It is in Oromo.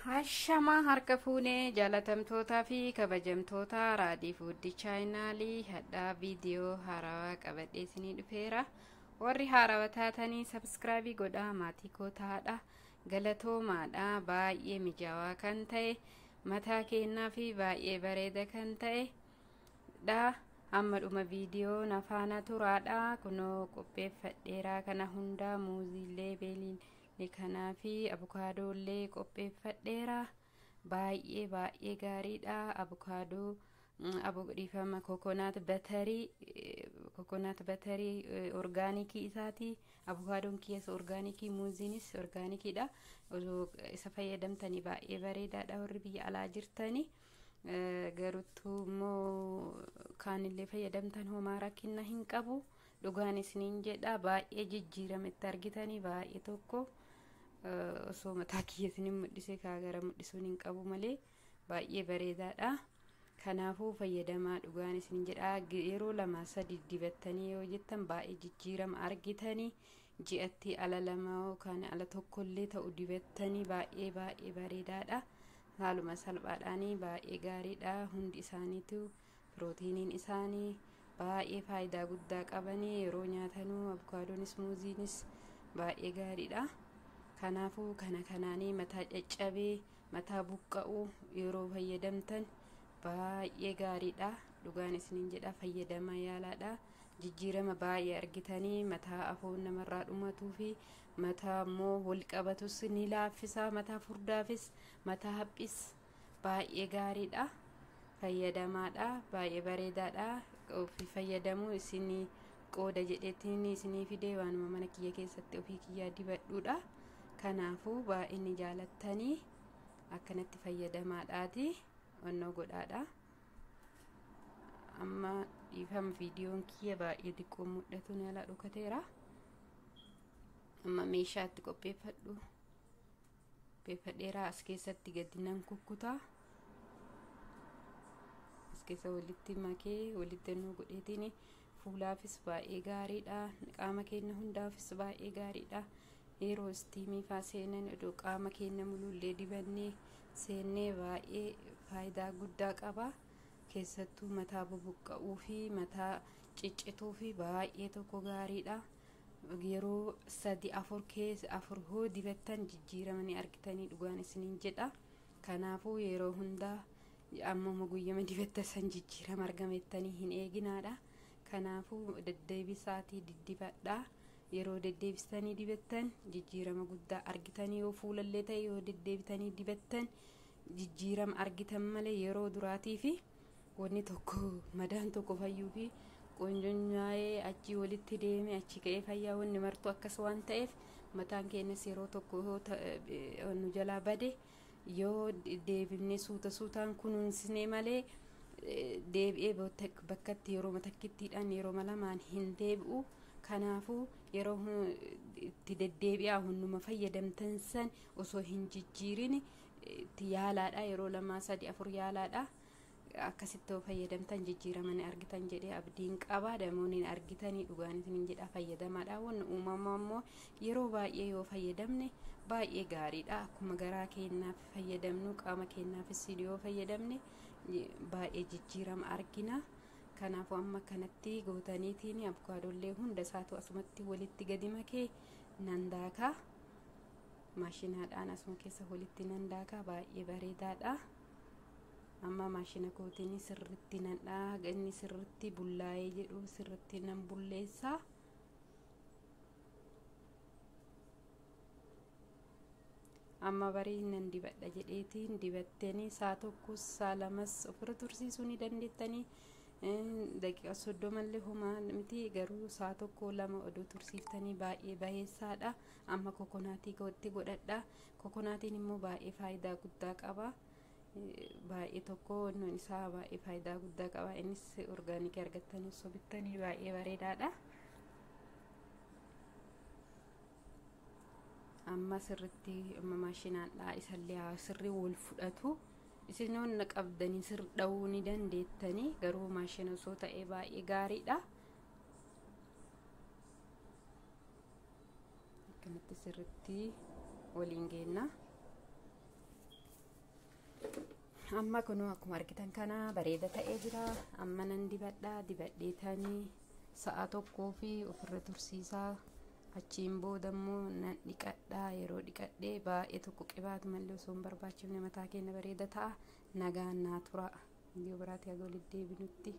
Hashamaa harka fuunee jaalatamtootaa fi kabajamtoota Raadii Fuuddi chaayinaalii hadhaa viidiyoo haarawaa qabadhee isinii dhufeera. Warri haarawaa taatanii sabskraabii godhaa maatii koo taadha. Galatoomaadha. Baay'ee mijaawaa kan ta'e mataa keenyaa fi baay'ee bareeda kan ta'e dha. Amma dhuma viidiyoo nafaana turaadha. Kunoo qopheeffadheeraa kana hundaa muuziilee beeliin kanaa fi abukaadoolee qopheeffadheera. Baay'ee baay'ee gaariidha. Abukaadoo dhiifama kokonaat batarii orgaanikii isaati. Abukaadoon kiyyas orgaanikii, muuziinis orgaanikiidha. Osoo isa fayyadamtanii baay'ee bareedaadha warri biyya alaa jirtanii. Garuttuu immoo kaanillee fayyadamtan homaa rakkina hin qabu. Dhugaan isiniin jedha baay'ee jijjiirametti argitanii baay'ee tokko osoo mataa kiyya isiniin mul'ise kaa gara mul'isuun hin qabu malee baay'ee bareedaadha. Kanaafuu fayyadamaa dhugaan isiniin jedha. Yeroo 2 3 dibattanii yoo jettan baay'ee jijjiirama argitanii. Ji'atti ala 2 yookaan ala 1 ta'u dibattanii baay'ee baay'ee bareedaadha. Haaluma salphaadhaanii baay'ee gaariidha. Hundi isaaniitu pirootiiniin isaanii baay'ee faayidaa guddaa qabanii yeroo nyaatanuu abukaadonis muuziinis baay'ee gaariidha. Kanaafuu kana kanaanii mataa caccabee mataa buqqa'uu yeroo fayyadamtan baay'ee gaariidha. Dhugaan isiniin jedha fayyadamaa yaalaadha. Jijjiirama baay'ee argitanii mataa afoon namarraa dhumatuu fi mataa immoo wal qabatus ni laaffisa. Mataa furdaafis mataa haphis baay'ee gaariidha. Fayyadamaadha. Baay'ee bareedaadha. Ofii fayyadamuu isinii qooda jedheetiin isinii fidee waanuma mana kiyya keessatti ofii kiyyaa dibadhuudha. Kanaafuu baay'inni jaalattanii akkanatti fayyadamaadhaati. Onnoo godhaadha. Amma dhiifama viidiyoon kiyya baay'ee xiqqoo mul'atu ni alaa dhokateera. Amma meeshaatti qopheeffadhu. Qopheeffadheera as keessatti gadi nan kukkutaa. As keessa walitti makee walitti nu godheetiin fuulaafis baay'ee gaariidha. Qaama keenya hundaafis baay'ee gaariidha. Yeroo istiimii faa seenan odoo qaama keenya mulullee dibannee seennee baay'ee faayidaa guddaa qaba. Keessattuu mataa bubuqqa'uu fi mataa ciccituu fi baay'ee tokko gaariidha. Yeroo 3 4 keessa 4 hoo dibattan jijjiiramanii argitanii dhugaan isiniin jedha. Kanaafuu yeroo hundaa ammuma guyyama dibatta san jijjiirama argamettanii hin eeginaadha. Kanaafuu deddeebisaatii diddibadha. Yeroo deddeebistanii dibattan jijjiirama guddaa argitanii yoo fuulallee ta'e yoo deddeebitanii dibattan jijjiirama argitan malee yeroo duraatii fi wanni tokko madaan tokko fayyuu fi qonjonyaa'ee achi walitti deeme achi ka'ee fayyaa wanni martuu akkas waan ta'eef mataan keenyas yeroo tokko yoo nu jalaa bade yoo deebifnee suuta suutaan kunuunsinee malee deebi'ee bakkatti yeroo matakkittiidhaan yeroo lamaan hin deebi'u. Kanaafuu yeroo itti deddeebi'aa hunduma fayyadamtan san osoo hin jijjiirin itti yaalaadha. Yeroo 2 3 4 yaalaadha. Akkasitti yoo fayyadamtan jijjiiramanii argitan jedhee abdiin qaba. Damoonni argitanii dhugaan isiniin jedha fayyadamaadha. Wanni uumamaa immoo yeroo baay'ee yoo fayyadamne baay'ee gaariidha. Akkuma garaa keenyaaf fayyadamnu qaama keenyaafis yoo fayyadamne baay'ee jijjiirama argina. Kanaafuu amma kanatti gootaniitiin abukaadollee hunda isaatu asumatti walitti gadi makee nan daakaa. Maashinaadhaan asuma keessa walitti nan daakaa. Baay'ee bareedaadha. Amma maashina kootiin sirritti nan dhaha. Inni sirritti bullaa'ee jedhu sirritti nan bulleessa. Amma barii nan dibadha jedheetiin dibattanii saa 1 saa 2 ofirra tursiisuu ni dandeettanii. Daqiiqa 30 homaa miti garuu saa 1 2 odoo tursiiftanii baay'ee bayeessaadha. Amma kokonaatii kootti godhadha. Kokonaatiin immoo baay'ee faayidaa guddaa qaba. Baay'ee tokko wannoon isaa baay'ee faayidaa guddaa qaba. Innis orgaanikii argattanii osoo bittanii baay'ee bareedaadha. Amma sirritti amma maashinaadha isallee sirrii wal fudhatu. Isinoon qabdanii sirri dha'uu ni dandeettanii garuu maashina osoo ta'e baay'ee gaariidha. Akkanatti sirritti waliin geenna. Amma kunuu akkuma argitan kana bareeda ta'ee jira. Amma nan dibadha. Dibadheetanii sa'a tokkoo fi ofirra tursiisaa. Achiin booda immoo nan dhiqadha. Yeroo dhiqadhee baay'ee tokko qibaatu malee osoo hin barbaachifne mataa keenya bareeda ta'a. Nagaan naa tura. Viidiyoo biraatti haga walitti deebinutti.